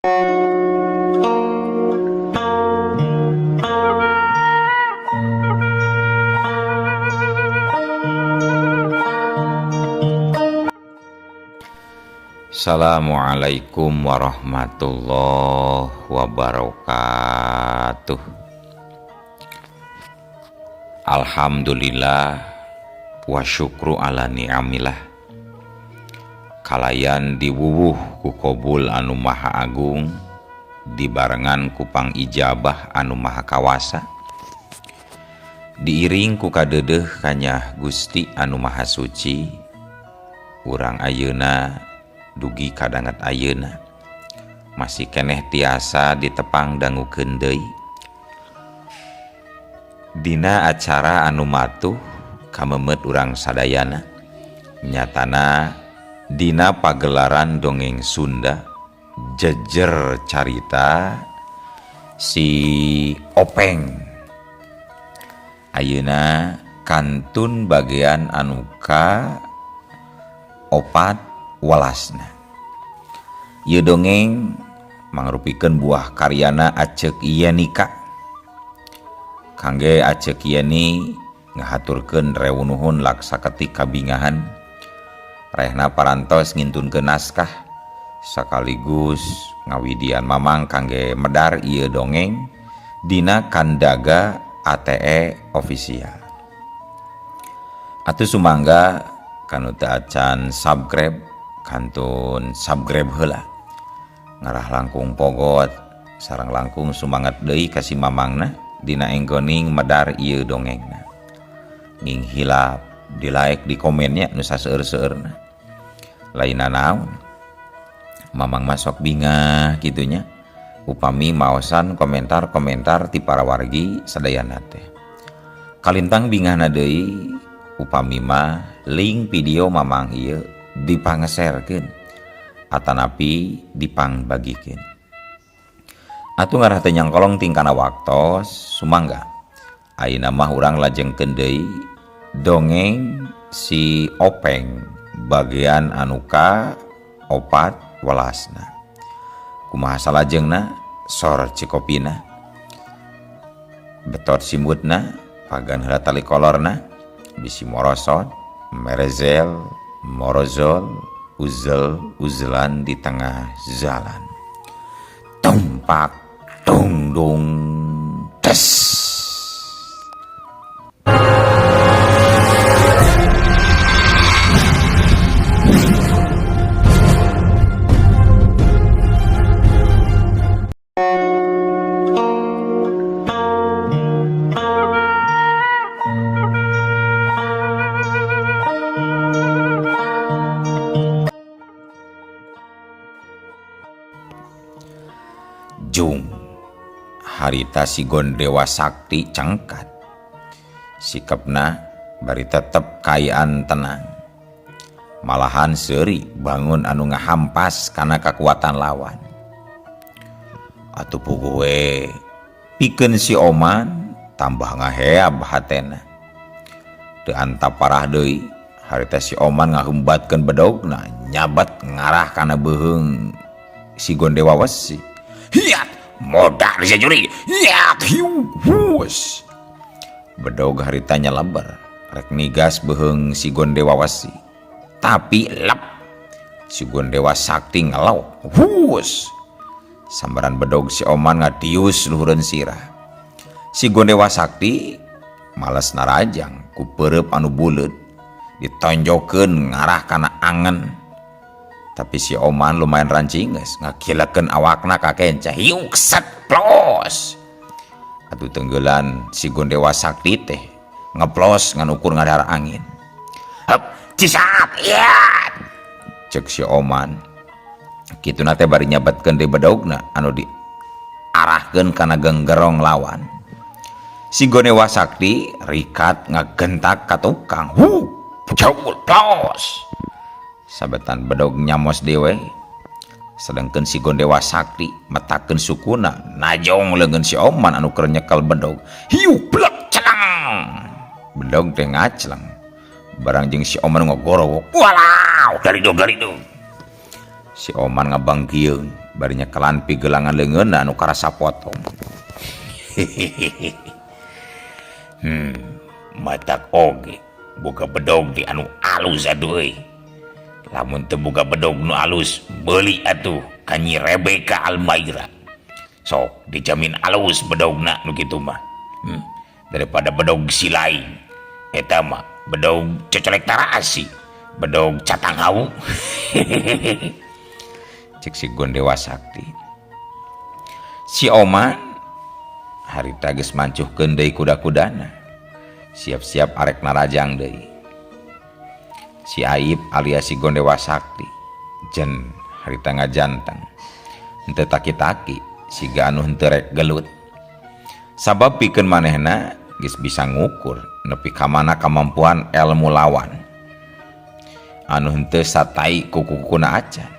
Assalamualaikum warahmatullahi wabarakatuh. Alhamdulillah wa syukru ala ni'amillah. Kalayan diwuwuh ku kobul anu maha agung, dibarengan ku pangijabah anu maha kawasa, diiring ku kadeudeuh kanyah Gusti anu maha suci. Urang ayeuna dugi kadanget ayeuna masih keneh tiasa ditepang dangukeun deui dina acara anu matuh kamemet urang sadayana, nyatana dina pagelaran dongeng Sunda jejer carita si Openg. Ayeuna kantun bagian anu ka opat welasna. Ieu dongeng mangrupikeun buah karyana Acek Yenika. Kangge Acek Yeni ngahaturkeun rewu nuhun laksaketik kabingahan. Rehna parantos ngintunkeun naskah sakaligus ngawidian mamang kangge medar ieu dongeng dina Kandaga ATE Official. Atuh sumangga kanu teu acan subscribe kantun subscribe heula, ngarah langkung pogot sareng langkung sumangat deui ka si mamangna dina enggoning medar ieu dongengna. Nging hilap di like di komennya nu saseur-seurna. Lainna naon, mamang masok bingah kitunya upami maosan komentar-komentar ti para wargi sadayana teh. Kalintang bingahna deui upami mah link video mamang ieu dipangeserkeun atanapi dipangbagikeun. Atuh ngarah teu nyangkolong tingkana waktos sumangga. Ayeuna mah urang lajengkeun deui dongeng si Openg bagian anu ka opat welasna. Kumaha salajengna sor cikopina, betot simutna, pagan heula tali kolorna, bisi morosot, merezel, morozol, uzel uzelan di tengah jalan. Tumpak tungdung tes. Jung harita si Gondewa Sakti cengkat, sikapna bari tetep kayaan tenang, malahan seuri bangun anu ngahampas kana kekuatan lawan. Atuh puguh we pikeun si Oman tambah ngaheab hatena. Teu antap parah deui harita si Oman ngahembatkeun bedogna nyabat ngarah kana beuheung si Gondewa Wesi. Hiat modar si juri, hiat hiu hus. Bedog harita nyeleber rek nigas beuheung si Gondewa Wesi, tapi lep si Gondewa Sakti ngelok hus. Sambaran bedog si Oman ngadius luhureun sirah. Si Gondewa Sakti males narajang ku peureub anu buleud ditonjokeun ngarah kana angen. Tapi si Oman lumayan rancinges ngakilekeun awakna ka kenca hiuk set plos. Atuh tenggelan si Gondewa Sakti teh ngeplos ngan ukur ngadara angin. Hep cisat iat cek si Oman. Kituna teh bari nyabatkeun deui bedogna anu diarahkeun kana genggerong lawan. Si Gondewa Sakti rikat ngagentak ka tukang. Hu jauh plos. Sabetan bedog nyamos dewe, sedangkan si Gondewa Sakti metakeun sukuna najong leungeun si Oman anu keur nyekel bedog. Hiu blek celang. Bedog teh ngacleng. Barang jeung si Oman ngogorowok. Walau dari dog dari dog. Si Oman ngabangkieun Bari nyekelan pigelangan leungeunna anu karasa potong. Matak oge boga bedog di anu alus atuh euy. Lamun teu boga bedog nu alus, beuli atuh ka Nyi Rebecca Almaira. Sok dijamin alus bedogna nu kitu mah. Daripada bedog si lain. Eta mah bedog cocolek tarasi, bedog catang hawu. Cek si Gondewa Sakti. Si Oman harita geus mancuhkeun deui kuda-kudana. Siap-siap arek narajang deui. Si Aib alias si Gondewa Sakti jen harita ngajanteng. Henteu taki-taki siga anu henteu rek gelut. Sabab pikeun manehna geus bisa ngukur nepi ka mana kamampuan elmu lawan. Anu henteu satai kuku-kukuna acan.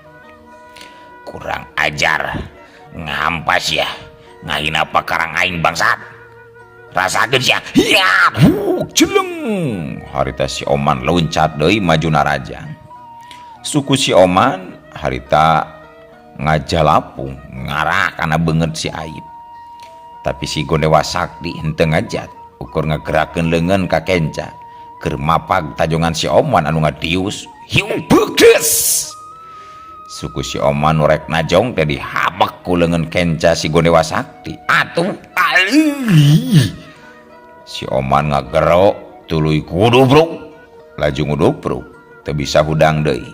Kurang ajar, ngampas ya, ngahina pakarang aing bangsat. Rasakeun sia. Hiap, huk, jeleng. Harita si Oman loncat deui maju narajang. Suku si Oman harita ngajalapung ngarah kana beungeut si Aib. Tapi si Gondewa Sakti henteu ngajat, ukur ngagerakeun leungeun ka kenca. Keur mapag tajongan si Oman anu ngadius, hiu beges. Suku si Oman nu rek najong teh dihabek ku leungeun kenca si Gondewa Sakti. Atuh alih. Si Oman ngagero tuluy kudubruk, laju ngudubruk, teu bisa hudang deui.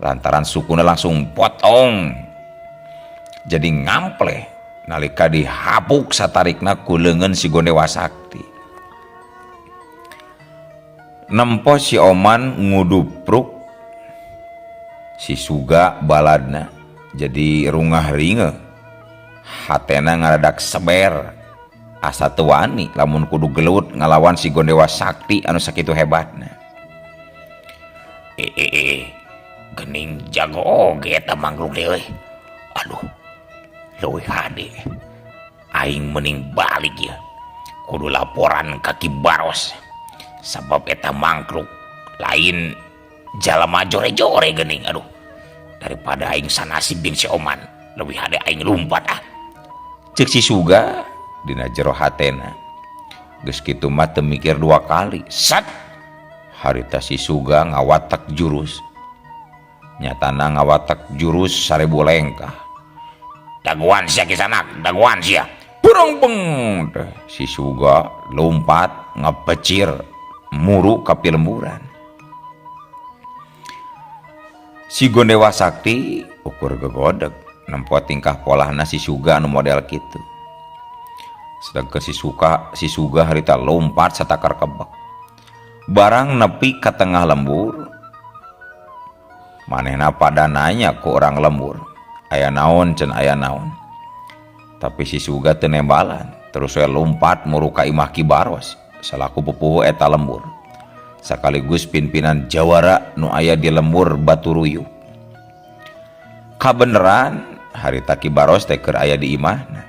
Lantaran sukuna langsung potong. Jadi ngampleh nalika dihapuk satarikna ku leungeun si Gondewa Sakti. Nempo si Oman ngudupruk si Suga baladna jadi rungah ringe, hatena ngaradak seber, asa teu wani lamun kudu gelut ngalawan si Gondewa Sakti anu sakitu hebatna. Gening jago oge eta manggruk teh euy. Aduh, leuwih hade. Aing mending balik ya. Kudu laporan ka Ki Baros. Sabab eta mangkluk lain jalma jore-jore geuning. Aduh, daripada aing sanasib jeung si Oman, leuwih hade aing lumpat ah. Ceuk si Suga dina jero hatena. Geus kitu mah teu mikir dua kali. Sat! Harita si Suga ngawatek jurus. Nyatana ngawatek jurus 1000 lengkah. Daguan sia kisanak, daguan sia. Burung beng teh si Suga lompat ngepecir muru ka pilemburan. Si Gondewa Sakti ukur gegodeg nempo tingkah polahna si Suga anu model kitu. Sedangkan si Suga harita lompat satakar kebek. Barang nepi ka tengah lembur, manehna pada nanya ku orang lembur, aya naon cenah aya naon. Tapi si Suga teu nembalan, terus we lompat muru ka imah Ki Baros salaku pupuhu eta lembur. Sekaligus pimpinan jawara nu aya di lembur Batu Ruyuk. Kabeneran harita Ki Baros teh keur aya di imahna.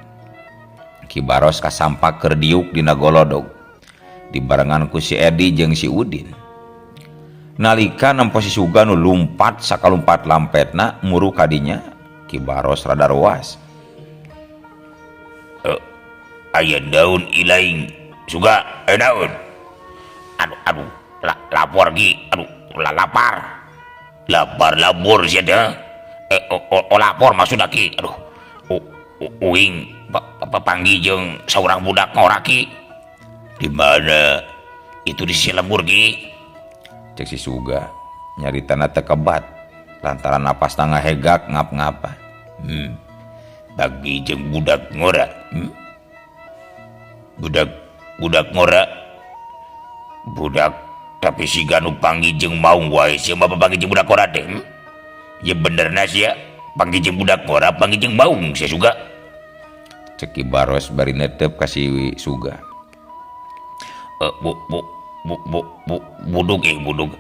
Ki Baros kasampak keur diuk dina golodog dibarengan ku si Edi jeung si Udin. Nalika nempo si Suga nu lumpat sakalumpat lampetna muru kadinya, Ki Baros rada ruas. Aya daun ilaing Suga, aya daun. Aduh, aduh, lapor Ki, aduh, lapar. Lapar labur sia teh. Lapor maksudna Ki. Aduh, uing papanggih jeung saurang budak ngora Ki. Di mana? Itu di sisi lembur Ki. Cek si Suga nyaritana teu kebat lantaran napasna ngahegak ngap-ngapa. Bagi jeung budak ngora. Budak ngora. Budak tapi siga nu panggih jeung maung wae sia mah panggih jeung budak ngora teh. Ya benerna sia panggih jeung budak ngora panggih jeung maung sia Suga. Cek Ki Baros bari netep ka si Suga. Buduk buduk.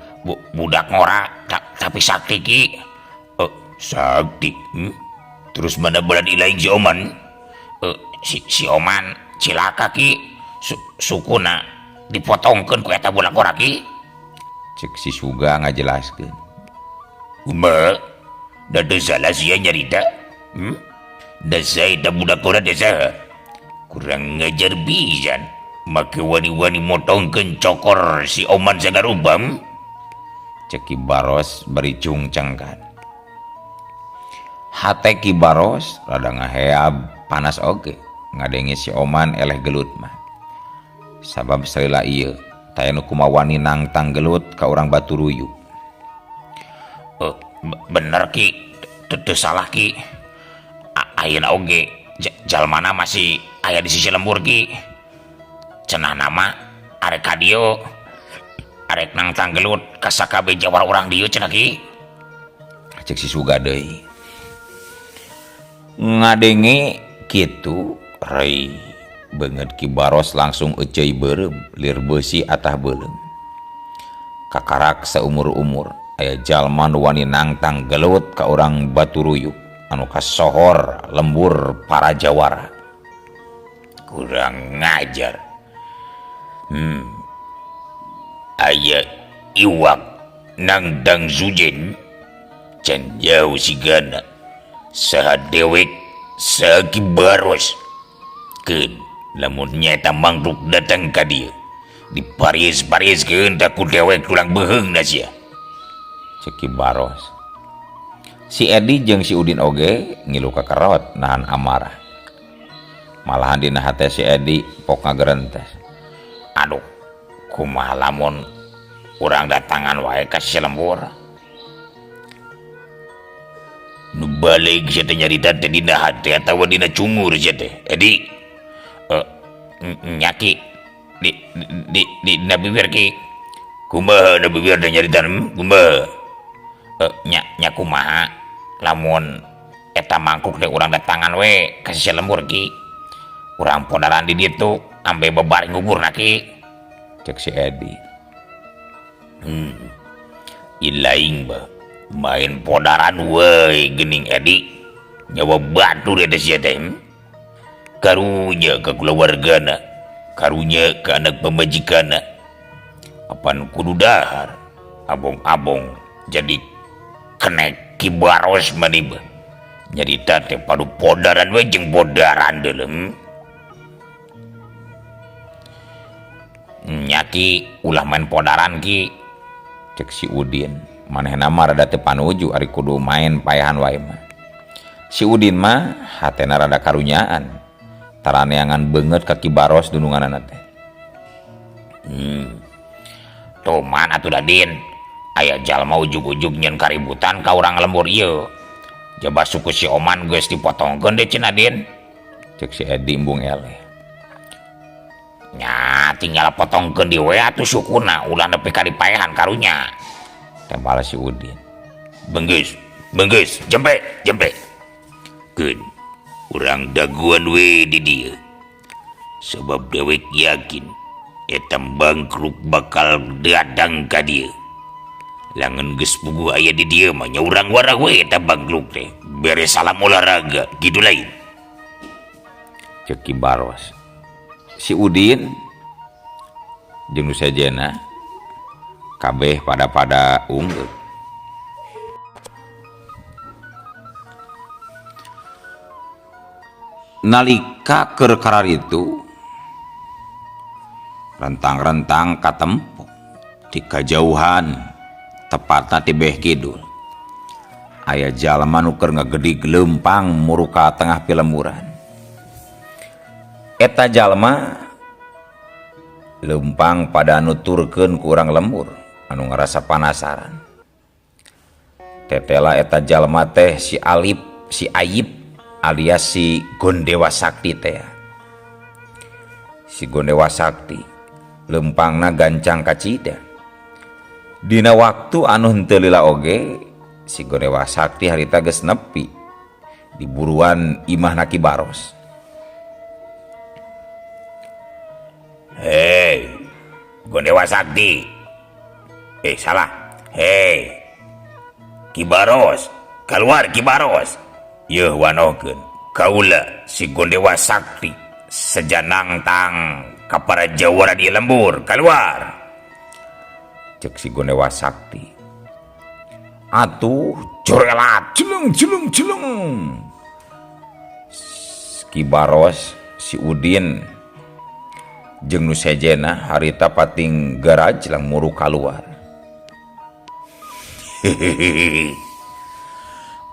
Budak ngora tapi sakti Ki. Sakti. Terus mana beran ilaing si Oman? Si Oman cilaka Ki. Sukuna dipotongkeun ku eta budak ngora Ki. Cek si Suga ngajelaskeun. Kumaha? Da teu salah sia nyarita. Dasa eta budak ora teh saha? Kurang ngajar pisan. Make wani-wani motongkeun cokor si Oman sagarubam. Cek Ki Baros bari cungcengkan. Hate Ki Baros rada ngaheab panas oge ngadenge si Oman eleh gelut mah. Sabab salila ieu taya nu kumawani nangtang gelut ka urang Batu Ruyuk. Bener Ki, teu salah Ki. Ayeuna oge jalmana masih aya di sisi lembur Ki. Cenah nama arek ka dieu arek nangtang gelut ka sakabeh jawara urang dieu cenah Ki. Cek si Suga deui. Ngadenge kitu rei beungeut Ki Baros langsung euceuy beureum lir beusi atah beuleum. Kakarak saumur-umur aya jalma nu wani nangtang gelut ka urang Batu Ruyuk anu kasohor lembur para jawara. Kurang ngajar. Aya iwak nangdang sujen can jauh sigana saha dewek saha Ki Baros. Keun lamun nyaeta mangkruk datang ka dieu diparis-pariskeun tah ku dewek tulang beuheung da sia. Cek Ki Baros. Si Edi jeung si Udin oge ngilu kakerot nahan amarah. Malahan dina hate si Edi pok ngagerentes. Aduh, kumaha lamun urang datangan wae ka si lembur. Nu balik sia teh nyarita teh dina hate atawa dina cungur sia teh. Edi, nya Ki, di dina bibir Ki. Kumaha na bibir teh nyarita, kumaha? Nya kumaha lamun eta mangkuk teh urang datangan we ka si lembur Ki. Urang podaran di ditu ambe bebar nguburna Ki. Cek si Edi. Ilaing bah main podaran we geuning Edi. Nyawa batur eta sia teh. Karunya ka kulawargana, karunya ka anak pamajikanna. Apan kudu dahar abong-abong jadi kenek Ki Baros mani bah. Nyarita teh padu podaran we jeung podaran deuleu. Nya Ki ulah main podaran Ki. Cek si Udin. Manehna mah rada teu panuju ari kudu main paehan wae mah. Si Udin mah hatena rada karunyaan. Taraneangan beungeut ka Ki Baros dununganana teh. Tuman atuh da Din. Aya jalma ujug-ujug nyeun kaributan ka urang lembur ieu. Jaba suku si Oman geus dipotongkeun deui cenah Din. Cek si Edi embung eleh. Nya tinggal potongkeun di we atuh sukuna ulah nepi ka dipaehan karunya. Tembal si Udin. Benggeus, benggeus, jempe, jempe. Keun urang daguan we di dieu. Sebab dewek yakin eta bangkruk bakal datang ka dieu. Langan geus puguh aya di dieu mah nya urang warah we eta bangkruk teh. Bere salam olahraga kitu lain. Cek Ki Baros. Si Udin jeung nu sejenna kabeh pada-pada unggul. Nalika keur kararitu rentang-rentang katempo ti kajauhan tepatna ti beh kidul aya jalma nu keur ngagedig leumpang muruka tengah pilemburan. Eta jalma leumpang pada nuturkeun ku urang lembur anu ngarasa panasaran. Tetela eta jalma teh si Alip, si Ayib alias si Gondewa Sakti teh. Si Gondewa Sakti leumpangna gancang kacida. Dina waktu anu henteu lila oge si Gondewa Sakti harita geus nepi di buruan imahna Ki Baros. Hei, Gondewa Sakti. Salah. Hei, Ki Baros, keluar Ki Baros. Yeuh wanohkeun, kaula si Gondewa Sakti sejanang tang ka para jawara di lembur, keluar. Cek si Gondewa Sakti. Atuh jorelat jeleng jeleng jeleng. Ki Baros, si Udin jeung nu sejena harita pating garaj lang muru kaluar.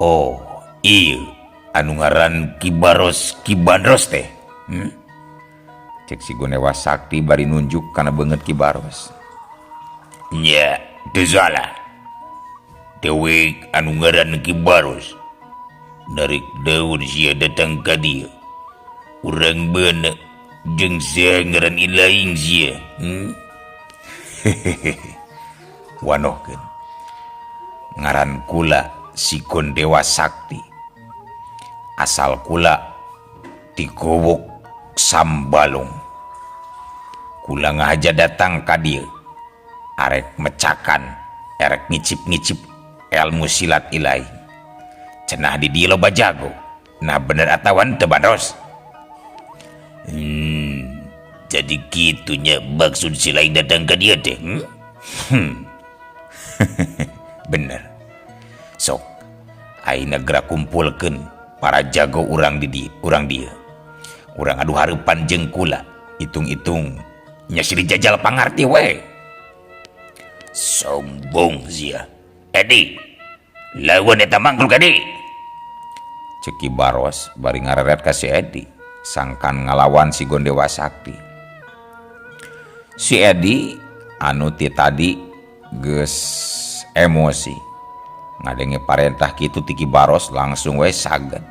Oh, iya anu ngaran Ki Baros Ki Bandros teh. Cek si Gonewa Sakti bari nunjuk kana beungeut Ki Baros. Nya, teu salah. Dewek anu ngaran Ki Baros. Narik daun sia datang ka dieu. Urang beuneu jeung sia ngaran ilaing sia. Wanohkeun. Ngaran kula si Gondewa Sakti. Asal kula ti Gowok Sambalung. Kula ngahaja datang ka dieu. Arek mecakan, erek ngicip-ngicip ilmu silat ilahi. Cenah di dieu loba jago. Nah bener atawa teu Bandros? Jadi kitunya maksud si lain datang ka dieu teh. Bener. Sok ayeuna geura kumpulkeun para jago urang di dieu, urang dieu. Urang adu hareupan jeung kula, hitung-hitung nya silih jajal pangarti we. Sombong sia. Edi, lawan eta mangkluk Edi. Cek Ki Baros bari ngareret ka si Edi, sangkan ngalawan si Gondewa Sakti. Si Edi anu ti tadi geus emosi ngadenge parentah kitu ti Ki Baros langsung we saget.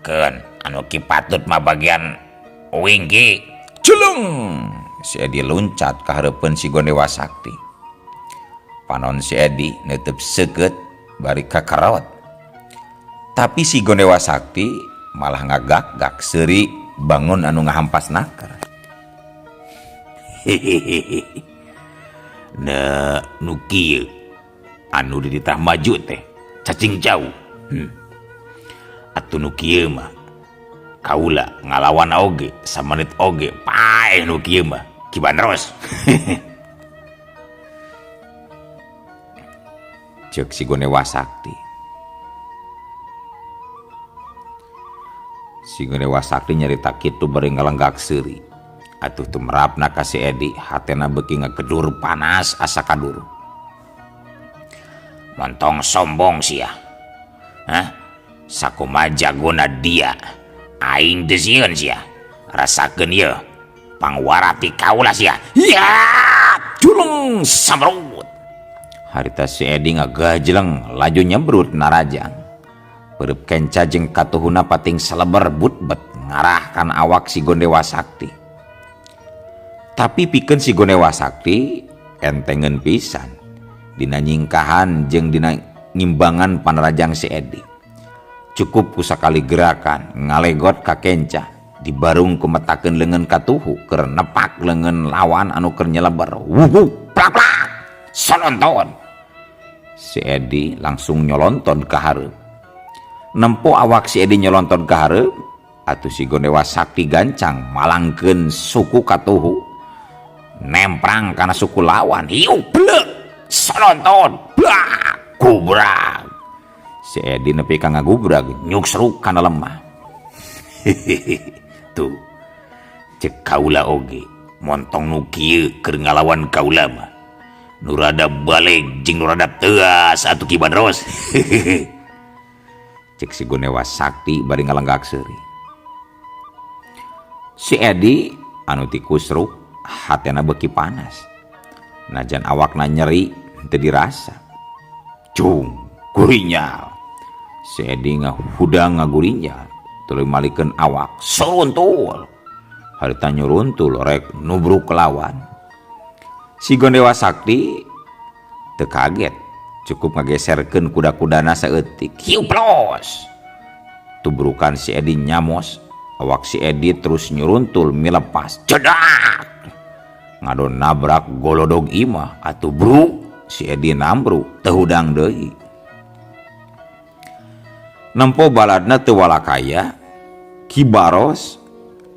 Keun anu ki patut mah bagian uing ki. Culung! Si Edi luncat ka hareupeun si Gondewa Sakti. Panon si Edi neuteub seukeut bari kakarot. Tapi si Gondewa Sakti malah ngagak-gak seuri bangun anu ngahampas naker. Hehehe. Nah, nu kieu anu dititah maju teh cacing jauh. Atuh nu kieu mah kaula ngalawan oge samenit oge paeh nu kieu mah Ki Bandros. Ceuk si Gonewa Sakti. Si Gonewa Sakti nyarita kitu bari ngalenggak seuri. Atuh tumerapna ka si Edi, hatena beuki ngagedur panas asa kadur. Montong sombong sia. Hah? Sakumaha jagona dia. Aing teu sieun sia. Rasakeun ieu pangwarati kaula sia. Ya, culung samrut. Harita si Edi ngagajleng laju nyebrut narajang. Peureub kenca jeung katuhuna pating seleber butbet ngarah kana awak si Gondewa Sakti. Tapi pikeun si Gondewa Sakti entengeun pisan dina nyingkahan jeung dina ngimbangan panarajang si Edi. Cukup ku sakali gerakan ngalegot ka kenca dibarung kumetakeun leungeun katuhu keur nepak leungeun lawan anu keur nyeleber. Wuhu plak plak solonton. Si Edi langsung nyolonton ka hareup. Nempo awak si Edi nyolonton ka hareup, atuh si Gondewa Sakti gancang malangkeun suku katuhu. Nemprang kana suku lawan. Hiu blek solonton blak gubrak. Si Edi nepi ka ngagubrag nyuksruk kana lemah. Tuh cek kaula oge montong nu kieu keur ngalawan kaula mah. Nu rada balik jeung nu rada teuas atuh Ki Bandros. Cek si Gonewa Sakti bari ngalenggak seuri. Si Edi anu ti kusruk hatena beuki panas. Najan awakna nyeri teu dirasa. Cung gurinyal. Si Edi ngahudang ngagurinyal tuluy malikeun awak suruntul. Harita nyuruntul rek nubruk lawan. Si Gondewa Sakti teu kaget, cukup ngageserkeun kuda-kudana saeutik. Hiu plos. Tubrukan si Edi nyamos, awak si Edi terus nyuruntul milepas. Cedak. Ngadon nabrak golodog imah atuh bru, si Edi nambru teu hudang deui. Nempo baladna teu walakaya, Ki Baros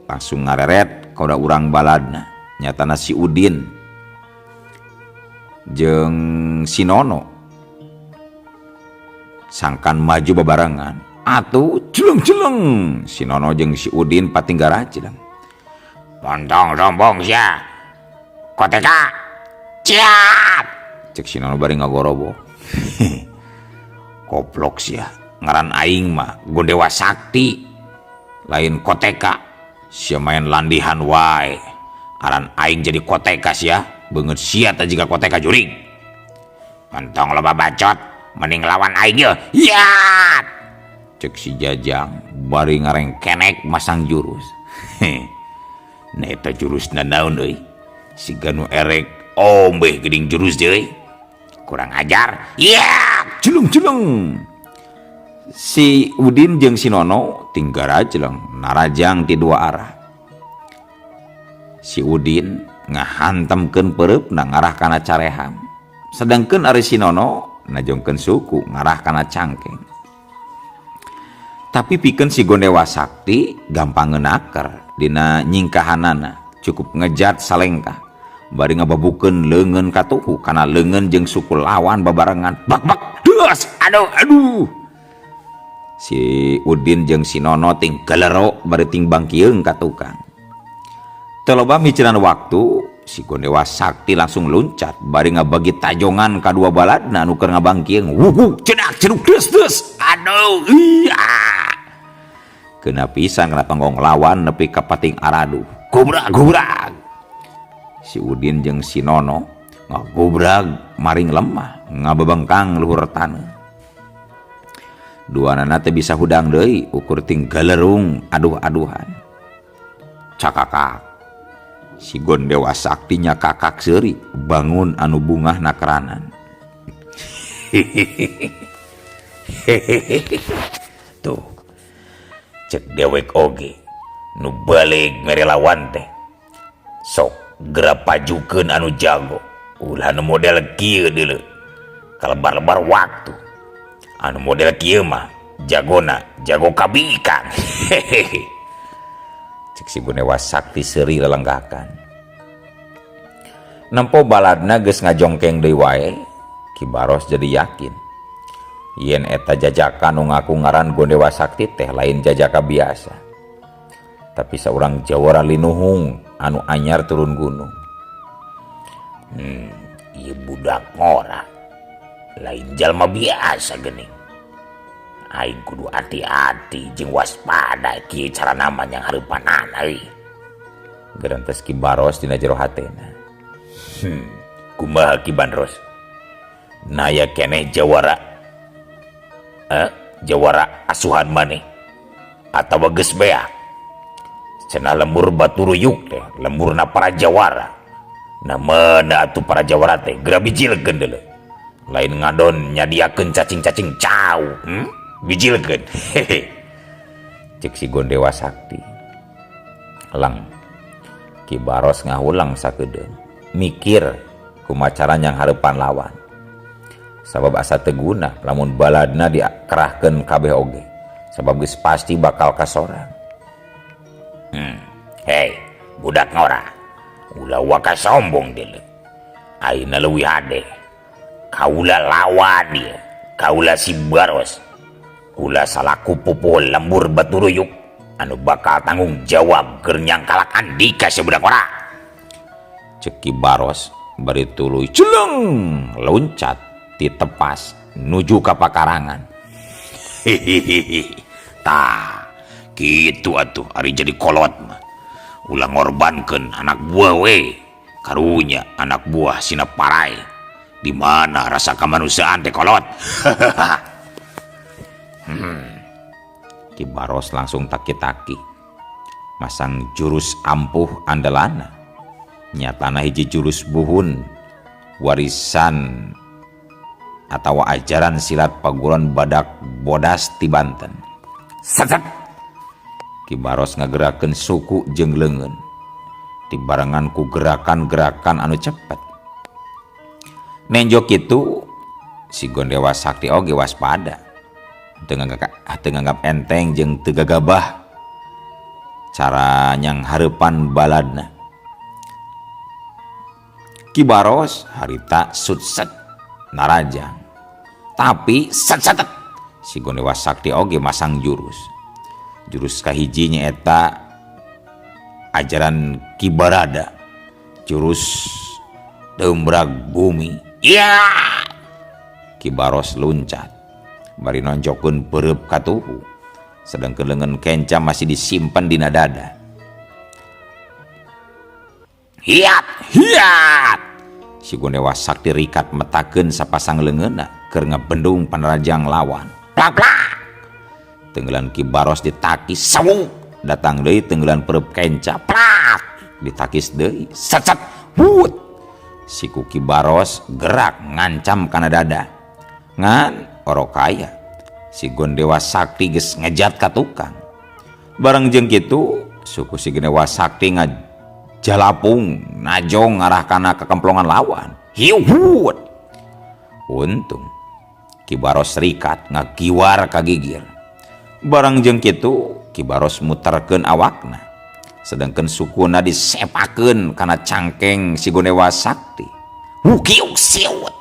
langsung ngareret ka urang baladna, nyatana si Udin jeung si Nono sangkan maju babarengan. Atuh jeleng-jeleng si Nono jeung si Udin patinggara jeleng. Pontong sombong sia. Koteka. Ciat. Cek si Nono bari ngagorobo. Goblok sia. Ngaran aing mah Gondewa Sakti. Lain koteka. Sia main landihan wae. Aran aing jadi koteka sia. Beungeut sia teh jiga koteka jurig. Mentong loba bacot, mending lawan aing ye. Yat. Cek si Jajang bari ngarengkenek masang jurus. Nah eta jurusna naon euy? Siga nu erek ombeh geuning jurus deui. Kurang ajar. Yat. Jeleng-jeleng. Si Udin jeung si Nono tinggara jeleng narajang ti dua arah. Si Udin ngahantemkeun peureupna ngarah kana careham. Sedangkeun ari si Nono najongkeun suku ngarah kana cangkeng. Tapi pikeun si Gondewa Sakti gampang ngeunaker dina nyingkahanana, cukup ngejat salengkah bari ngababukeun leungeun katuhu kana leungeun jeung suku lawan babarengan. Bak bak deus aduh aduh. Si Udin jeung si Nono ting galero bari ting bangkieung ka tukang. Teu loba miceran waktu, si Gondewa Sakti langsung luncat bari ngabagi tajongan ka dua baladna anu keur ngabangkieung. Wuh cedak ceduk deus deus aduh iya. Kena pisan kana tonggong lawan nepi ka pating araduh. Gobrak gobrak. Si Udin jeung si Nono ngagobrag maring lemah ngabebengkang luhur taneuh. Duanana teh bisa hudang deui ukur ting galerung aduh-aduhan. Cakakak. Si Gondewa Sakti nya kakak seuri bangun anu bungah nakeranan. Tuh. Cek dewek oge nu balik mere lawan teh. Sok geura pajukeun anu jago. Ulah nu model kieu deuleu. Kalebar-lebar waktu. Anu model kieu mah jagona jago kabikan. Cek si Gondewa Sakti seuri lelenggakan. Nempo baladna geus ngajongkeng deui wae, Ki Baros jadi yakin yen eta jajaka nu ngaku ngaran Gondewa Sakti teh lain jajaka biasa, tapi saurang jawara linuhung anu anyar turun gunung. Ieu budak ngora lain jalma biasa geuning. Aing kudu hati-hati jeung waspada kieu carana mah yang hareupanana euy. Gerentes Ki Baros dina jero hatena. Kumaha Ki Bandros? Naya keneh jawara. Jawara asuhan maneh atawa geus beak. Cenah lembur batu ruyuk teh, lemburna para jawara. Nah mana atuh para jawara teh geura bijilkeun deuleu. Lain ngadon nyadiakeun cacing-cacing cau, Bijilkeun. Hehe. Cek si Gondewa Sakti. Lang. Ki Baros ngahulang sakedeung. Mikir kumaha cara nyang hareupan lawan. Sabab asa teu guna lamun baladna dikerahkeun kabeh oge. Sabab geus pasti bakal kasorang. Hei, budak ngora. Ulah waka sombong deuleu. Ayeuna leuwih hade. Kaula lawan ieu. Kaula si Baros. Kula salaku pupuh lembur batu ruyuk anu bakal tanggung jawab keur nyangkalak andika si budak ora. Cek Ki Baros bari tuluy celeng loncat ti tepas nuju ka pakarangan. Hihihi. Tah, kitu atuh ari jadi kolot mah. Ulah ngorbankeun anak buah we. Karunya anak buah sina parai. Di mana rasa kemanusiaan teh kolot? Ki Baros langsung taki-taki masang jurus ampuh andelana. Nyatana hiji jurus buhun warisan atawa ajaran silat paguron badak bodas ti Banten. Set, set. Ki Baros ngagerakeun suku jeung leungeun dibarengan ku gerakan-gerakan anu cepet. Nenjo kitu si Gondewa Sakti oge waspada. Teu nganggap enteng jeung teu gagabah cara nyang hareupan baladna. Ki Baros harita sutset narajang. Tapi set set Si Gondewa Sakti oge masang jurus. Jurus kahiji nyaeta ajaran Ki Barada, jurus Teumbrak Bumi. Ya! Ki Baros luncat bari nonjokeun peureub ka tuhu, sedangkeun leungeun kenca masih disimpen dina dada. Hiat, hiat. Si Gondewa Sakti rikat metakeun sapasang leungeunna keur ngabendung panarajang lawan. Plak plak. Tenggelan Ki Baros ditakis, sawuk. Datang deui tenggelan peureub kenca, plak. Ditakis deui, set set, wut. Siku Ki Baros gerak ngancam kana dada. Ngan orokaya si Gondewa Sakti geus ngejat ka tukang. Bareng jeung kitu suku si Gondewa Sakti ngajalapung najong ngarah kana kekemplongan lawan. Hiuhut. Untung Ki Baros rikat ngagiwar ka gigir. Bareng jeung kitu Ki Baros muterkeun awakna, sedangkan sukuna disepakeun kana cangkeng si Gondewa Sakti. Wukiuk siut.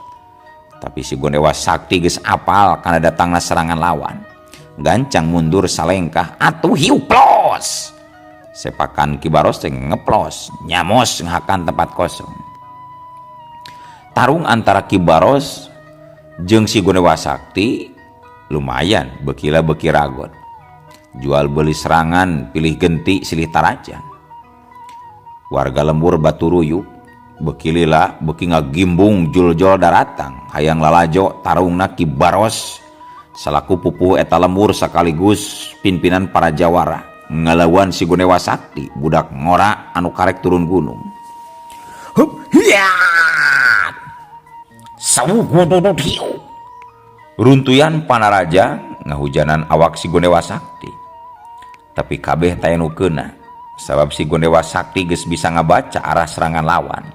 Tapi si Gondewa Sakti geus apal kana datangna serangan lawan. Gancang mundur salengkah atuh hiu plos. Sepakan Ki Baros teh ngeplos, nyamos ngahakan tempat kosong. Tarung antara Ki Baros jeung si Gondewa Sakti lumayan bekila beki ragot. Jual beli serangan pilih genti silih tarajang. Warga lembur batu ruyuk beki lila beki ngagimbung juljol daratang hayang lalajo tarungna Ki Baros salaku pupuh eta lembur sekaligus pimpinan para jawara ngalawan si Gondewa Sakti budak ngora anu karek turun gunung. Hup hiat. Sawuhududuhiu. Runtuyan panaraja ngahujanan awak si Gondewa Sakti. Tapi kabeh taya nu keuna sabab si Gondewa Sakti geus bisa ngabaca arah serangan lawan.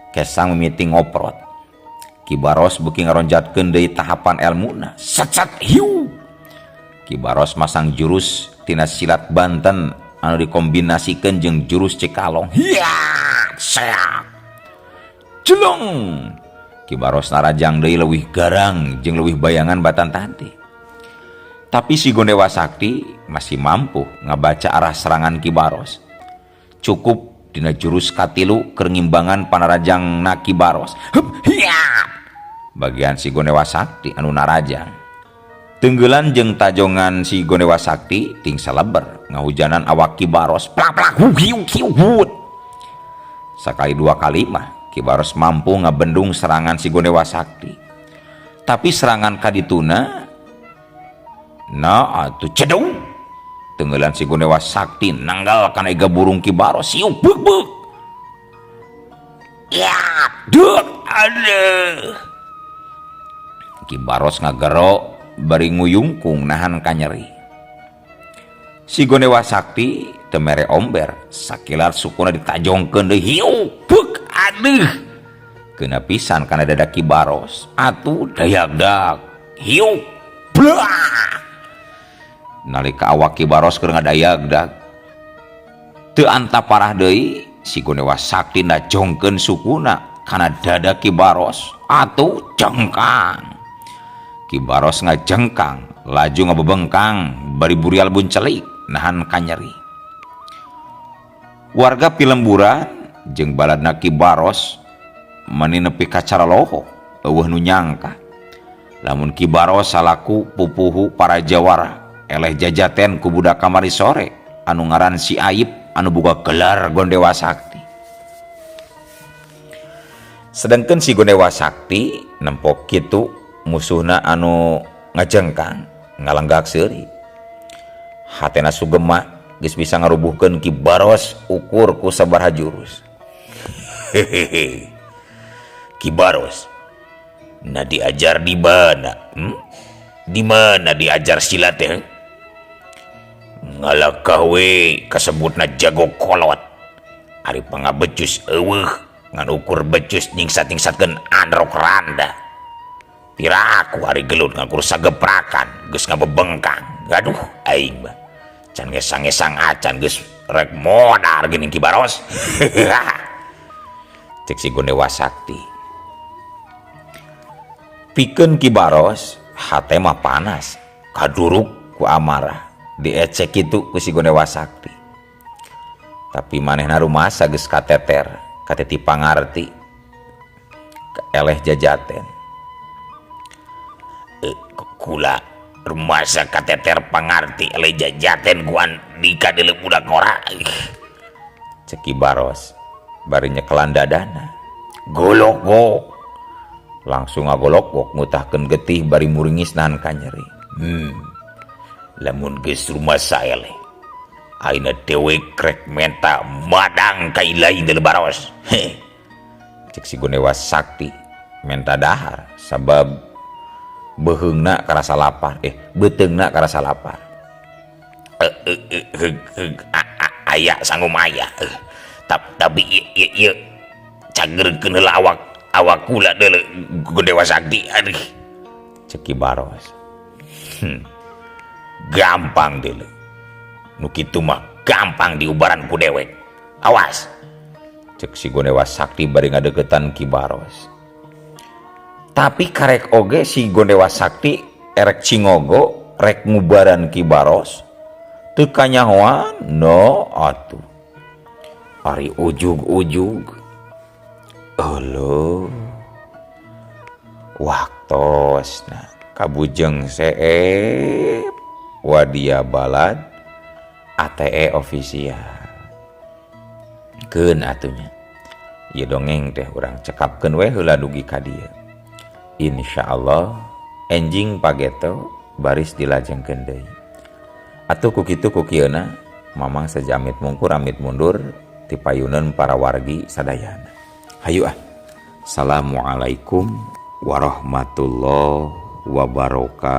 Kesang mimiti ngoprot. Ki Baros beuki ngaronjatkeun deui tahapan elmuna. Set set hiu. Ki Baros masang jurus tina silat Banten anu dikombinasikeun jeung jurus Cikalong. Hiat seak. Jelong. Ki Baros narajang deui leuwih garang jeung leuwih bayangan batan tadi. Tapi si Gondewa Sakti masih mampu ngabaca arah serangan Ki Baros. Cukup dina jurus katilu keur ngimbangan panarajangna Ki Baros. Hup hiat. Bagian si Gondewa Sakti anu narajang. Tenggelan jeung tajongan si Gondewa Sakti ting saleber ngahujanan awak Ki Baros. Plak plak hu hiu hiu hut. Sakali dua kali mah Ki Baros mampu ngabendung serangan si Gondewa Sakti. Tapi serangan kadituna nah atuh cedung. Tenggelan si Gondewa Sakti nanggal kana iga burung Ki Baros. Siu beuk beuk. Ya, duk aduh. Ki Baros ngagero bari nguyungkung nahan kanyeri. Si Gondewa Sakti teu mere omber, sakilar sukuna ditajongkeun deui. Hiu beuk aduh. Keuna pisan kana dada Ki Baros. Atuh dayagdag. Hiu blah. Nalika awak Ki Baros keur ngadayagdag teu anta parah deui, si Gondewa Sakti najongkeun sukuna kana dada Ki Baros. Atuh jengkang. Ki Baros ngajengkang, laju ngabebengkang bari burial buncelik nahan kanyeri. Warga pilemburan jeung baladna Ki Baros mani nepi ka cara loho, eueuh nu nyangka lamun Ki Baros salaku pupuhu para jawara eleh jajaten ku budak kamari sore anu ngaran si Aib anu boga gelar Gondewa Sakti. Sedangkan si Gondewa Sakti nempok kitu musuhna anu ngajengkang ngalenggak seuri. Hatena sugema geus bisa ngarubuhkeun Ki Baros ukur ku sabaraha jurus. Hehehe. Ki Baros na diajar di mana? Di mana diajar silat teh? Ngalakah we kasebutna jago kolot. Ari pangabecus eueuh ngan ukur becus nyingsa-nyingsakeun androk randa. Piraku ari gelut ngakur sageprakan geus ngabebengkang. Gaduh aing mah. Can ngesang-ngesang acan geus rek modar geuning Ki Baros. Cek si Gondewa Sakti. Pikeun Ki Baros Hate mah panas kaduruk ku amarah diecek kitu ku si Gondewa Sakti. Tapi manehna rumasa geus kateter kateti pangarti eleh jajaten. Kula rumasa kateter pangarti eleh jajaten kuan dika deuleu budak ngora. Cek Ki Baros bari nyekelan dadana. Golok-gok langsung ngagolok-gok ngutahkeun getih bari muringis nahan kanyeri. Lamun geus rumasa eleh ayeuna dewek rek menta madang ka ilaing deuleu Baros. Heh. Cek si Gondewa Sakti menta dahar sabab beuheungna karasa lapar, beuteungna karasa lapar. Aya sanggup aya. Tapi ieu cagerkeun heula awak kula deuleu Gondewa Sakti. Aduh. Cek Ki Baros. Gampang deuleu. Nu kitu mah gampang diubaran ku dewek. Awas. Cek si Gondewa Sakti bari ngadeukeutan Ki Baros. Tapi karek oge si Gondewa Sakti erek cingogo rek ngubaran Ki Baros teu kanyahoan no atuh. Ari ujug-ujug. Euleuh. Waktosna kabujeng seep wadia balad ATE official. Keun atunya. Ieu dongeng teh urang cekapkeun we heula dugi ka dieu. Insyaallah enjing pageto baris dilajengkeun deui. Atuh ku kitu ku kieuna Mamang sejamit mungkur amit mundur ti payuneun para wargi sadayana. Hayu ah. Assalamualaikum warahmatullahi wabarakatuh.